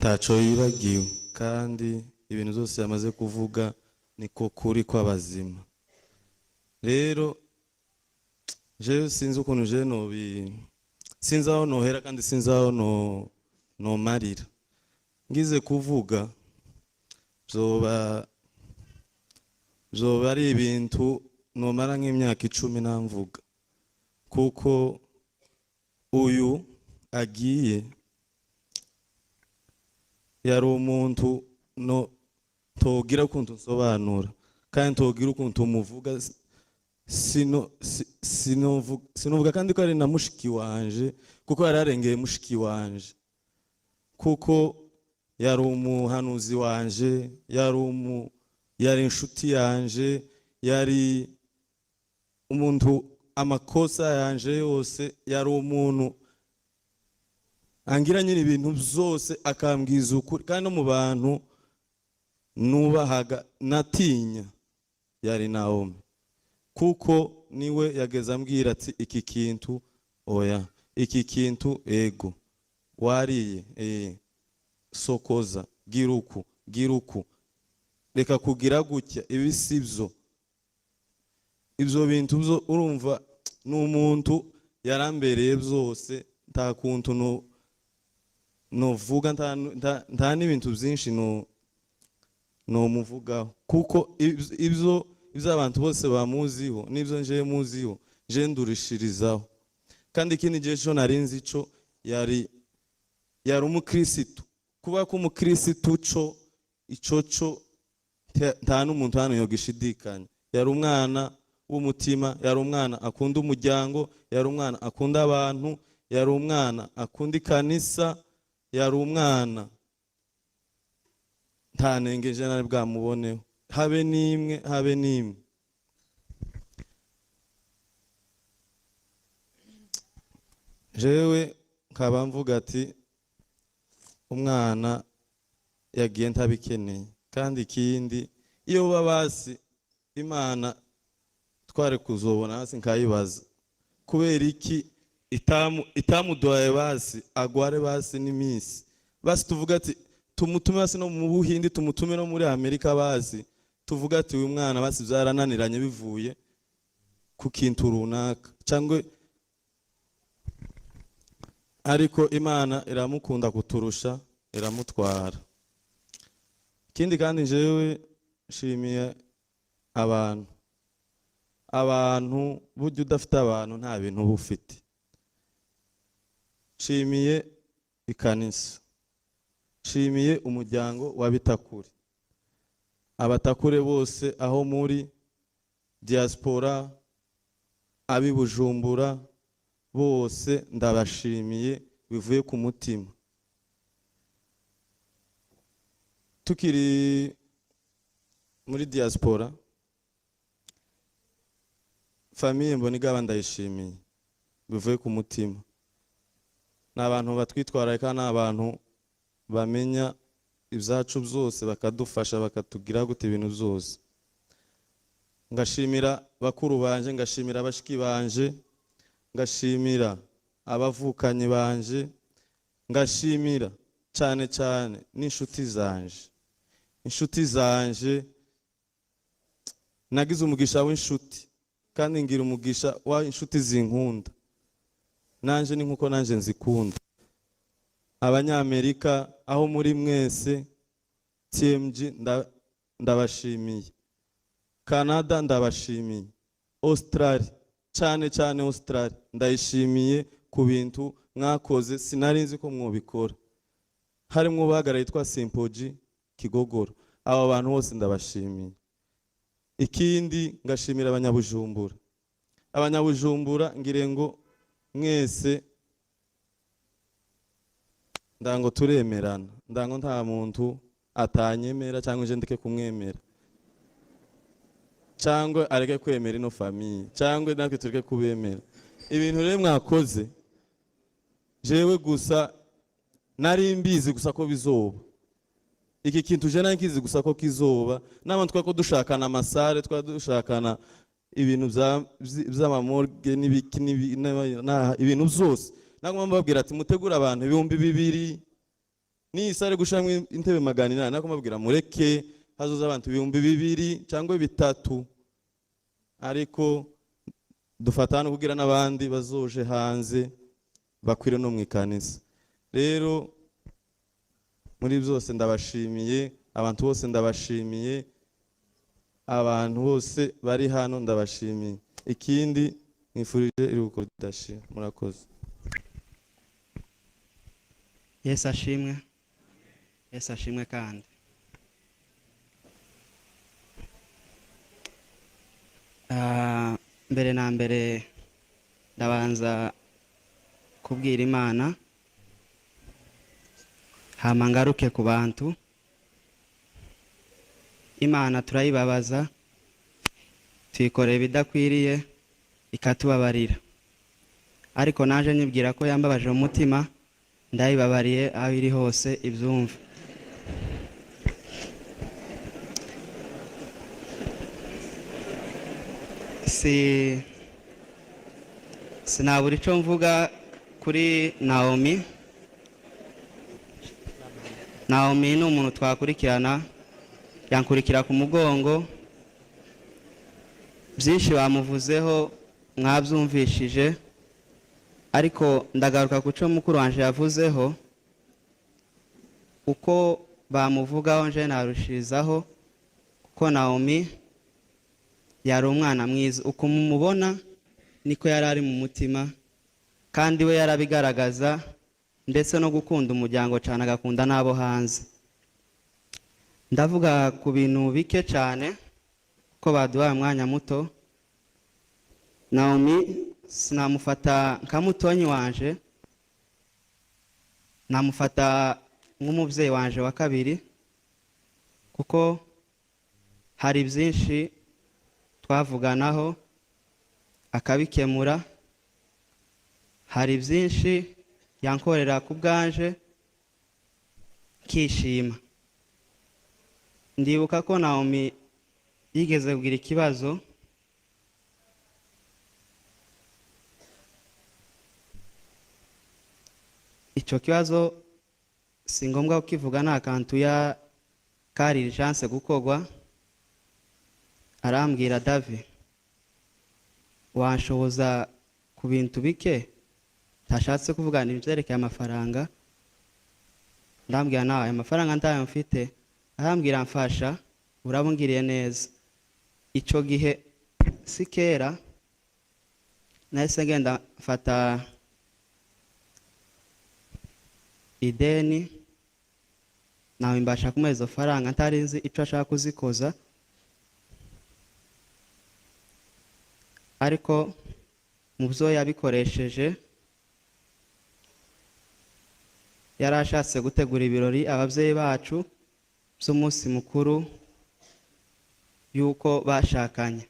Ntaco yibagiwe, kandi ibintu byose yamaze kuvuga niko kuri kw'abazima. Rero jewe sinzi ukuntu je nobi, sinzi aho nohera kandi sinzi aho no nomarira. Ngize kuvuga vyoba ari ibintu nomara nk'imyaka 10 namvuga, kuko uyu agiye yari umuntu no togira ukuntu nsobanura kandi togira ukuntu muvuga. Sinovuga kandi ko ari na mushiki wanje, kuko yari arengeye mushiki wanje, kuko yari umuhanuzi wanje, yari inshuti yanje, yari umuntu amakosa yanje yose, yari umuntu angira nyine ibintu byose akambwiza ukuri, kandi no mu bantu nubahaga natinya yari Naomi, kuko niwe yageze ambwira ati iki kintu oya, iki kintu ego, wariye sokoza, gira uku, gira uku, reka kugira gutya, ibi si byo. Ibyo bintu byo urumva ni umuntu yarambereye byose. Nta kuntu no novuga, nta n'ibintu byinshi no nomuvugaho, kuko ibyo abantu bose bamuziho n'ibyo nje muziho nje ndurishirizaho. Kandi ikindi gihe cyo nari nzi cyo yari umukirisitu. Kuba ko umukirisitu co ico co nta n'umuntu hano yogishidikanya. Yari umwana w'umutima, yari umwana akunda umuryango, yari umwana akunda abantu, yari umwana akunda ikanisa, yari umwana nta nenge nje nari bwamuboneho, habe n'imwe, habe n'imwe. Jewe nkaba mvuga ati umwana yagiye ntabikeneye. Kandi ikindi, iyo baba basi Imana twari kuzobona hasi nkayibaza kubera iki itamuduhaye basi agware basi n'iminsi, basi tuvuga ati tumutume basi no mu Buhindi, tumutume no muri Amerika, basi tuvuga ati uyu mwana basi byarananiranye bivuye ku kintu runaka cyangwa, ariko Imana iramukunda kuturusha, iramutwara. Ikindi kandi njyewe nshimiye abantu. Burya udafite abantu nta bintu uba ufite. Nshimiye ikanisa, nshimiye umuryango w'Abitakure, abatakure bose aho muri diaspora, ab'i Bujumbura bose ndabashimiye bivuye ku mutima. Tukiri muri diaspora, famille Mbonigaba ndayishimiye bivuye ku mutima. Ni abantu batwitwararika, ni abantu bamenya ibyacu byose, bakadufasha, bakatugira gute ibintu byose. Ngashimira bakuru banje, ngashimira bashiki banje, ngashimira abavukanyi banje, ngashimira cyane cyane n'inshuti zanje. Inshuti zanje, nagize umugisha w'inshuti, kandi ngira umugisha w'inshuti zinkunda nanje ni nkuko nanje nzikunda. Abanyamerika aho muri mwese, TMG ndabashimiye, Canada ndabashimiye, Australia, cyane cyane Australia ndayishimiye ku bintu mwakoze, sinari nzi ko mwobikora. Harimo ubahagarariye yitwa Simpoji Kigogoro, aba bantu bose ndabashimiye. Ikindi ngashimira abanyabujumbura. Abanyabujumbura ngire ngo mwese ndango turemerana, ndango nta muntu atanyemera cyangwa nje ndeke kumwemera cyangwa areke kwemera ino famille cyangwa natwe tureke kubemera. Ibintu rero mwakoze, jewe gusa nari mbizi gusa ko bizoba. Iki kintu je nari nkizi gusa ko kizoba. N'abantu twari ko dushakana amasare, twari dushakana ibintu vy'amamorgue n'ibiki ibintu byose. Nagomba mbabwira ati mutegure abantu 2000. Ni salle gushiramwo intebe 800, nako mabwira mureke hazoza abantu 2000 cyangwa 3000, ariko dufata hano kugira n'abandi bazoje hanze bakwire no mu ikanisa. Rero muri byose ndabashimiye abantu bose, ndabashimiye abantu bose bari hano, ndabashimiye. Ikindi mwifurije iruhuko ridashira. Murakoze. Yesu ashimwe, Yesu ashimwe. Kandi mbere na mbere ndabanza kubwira Imana, hama ngaruke ku bantu. Imana turayibabaza, tuyikorera ibidakwiriye, ikatubabarira, ariko naje nyibwira ko yambabaje mu mutima, ndayibabariye, aho iri hose ibyumva. Si sinabura icyo mvuga kuri Naomi. Naomi ni umuntu twakurikirana, yankurikira ku mugongo. Byinshi bamuvuzeho mwabyumvishije, ariko ndagaruka ku cyo mukuru wanje yavuzeho. Uko bamuvugaho nje narushirizaho, kuko Naomi yari umwana mwiza. Uko mumubona niko yari ari mu mutima, kandi we yarabigaragaza, ndetse no gukunda umuryango cyane, agakunda n'abo hanze. Ndavuga ku bintu bike cyane ko baduhaye umwanya muto. Naomi sinamufata nka mutonyi wanje, namufata nk'umubyeyi wanje wa kabiri, kuko hari byinshi twavuganaho akabikemura, hari byinshi yankorera ku bwanje nkishima. Ndibuka ko Naomi yigeze kugira ikibazo, icyo kibazo si ngombwa kukivuga, nta kantu ya kari urgence gukorwa. Arambwira: "Davi, wanshoboza ku bintu bike?" Ntashatse kuvugana ibyerekeye amafaranga. Ndambwira: "Nawe ayo mafaranga ntayo mfite." Arambwira: "Mfasha, urabungiriye neza." Icyo gihe si kera, nahise ngenda mfata ideni, nawe mbasha kumuha izo faranga, ntari nzi icyo ashaka kuzikoza, ariko mu byo yabikoresheje yari ashatse gutegura ibirori ababyeyi bacu by'umunsi mukuru y'uko bashakanye.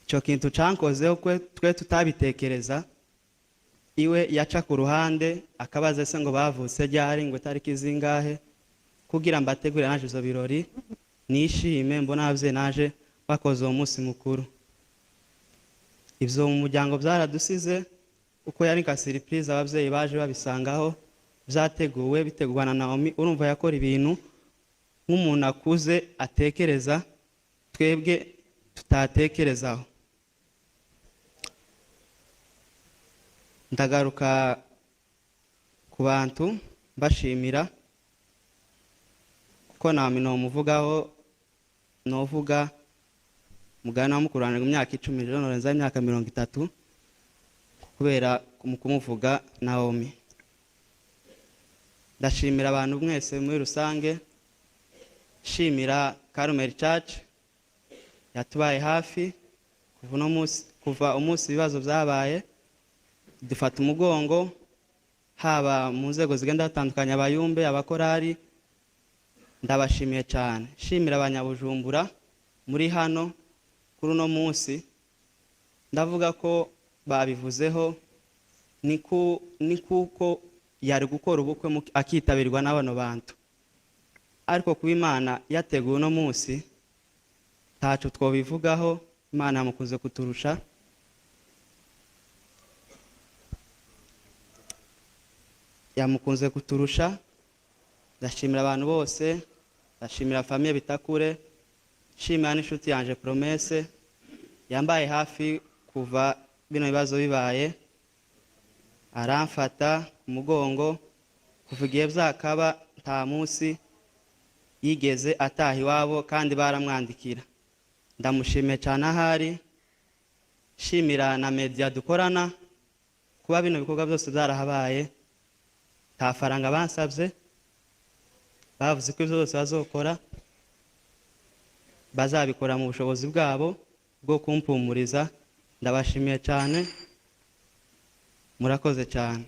Icyo kintu cyankozeho, twe tutabitekereza. Iwe yaca ku ruhande akabaza se ngo bavutse ryari, ngo itariki zingahe, kugira mbategure naje izo birori, nishime mbona ababyeyi naje bakoze uwo munsi mukuru. Ibyo mu muryango byaradusize, uko yari nka surprise, ababyeyi baje babisangaho byateguwe, bitegurwa na Naomi. Urumva yakora ibintu nk'umuntu akuze atekereza, twebwe tutatekerezaho. Ndagaruka ku bantu mbashimira, kuko Naomi nomuvugaho novuga mugana wa mukuru wanjye imyaka 10, rero norenza imyaka 30 kubera mu kumuvuga Naomi. Ndashimira abantu mwese muri rusange, shimira Carmel Church yatubaye hafi kuva uno munsi, kuva umunsi ibibazo byabaye, dufata umugongo, haba mu nzego zigenda zitandukanye, abayumbe, abakorari, ndabashimiye cyane. Shimira abanyabujumbura muri hano kuri uno munsi. Ndavuga ko babivuzeho ni kuko yari gukora ubukwe akitabirwa n'abano bantu, ariko kuba Imana yateguye uno munsi ntaco twobivugaho. Imana yamukunze kuturusha. Yamukunze kuturusha. Ndashimira abantu bose, ndashimira famille Bitakure, nshimira n'inshuti yanje Promesse yambaye hafi kuva bino bibazo bibaye, aramfata ku mugongo kuva igihe byakaba. Nta munsi yigeze ataha iwabo kandi baramwandikira. Ndamushimiye cyane ahari. Nshimira na media dukorana kuba bino bikorwa byose byarahabaye, nta faranga bansabye. Bavuze ko ibyo byose bazokora bazabikora mu bushobozi bwabo bwo kumpumuriza. Ndabashimiye cyane, murakoze cyane.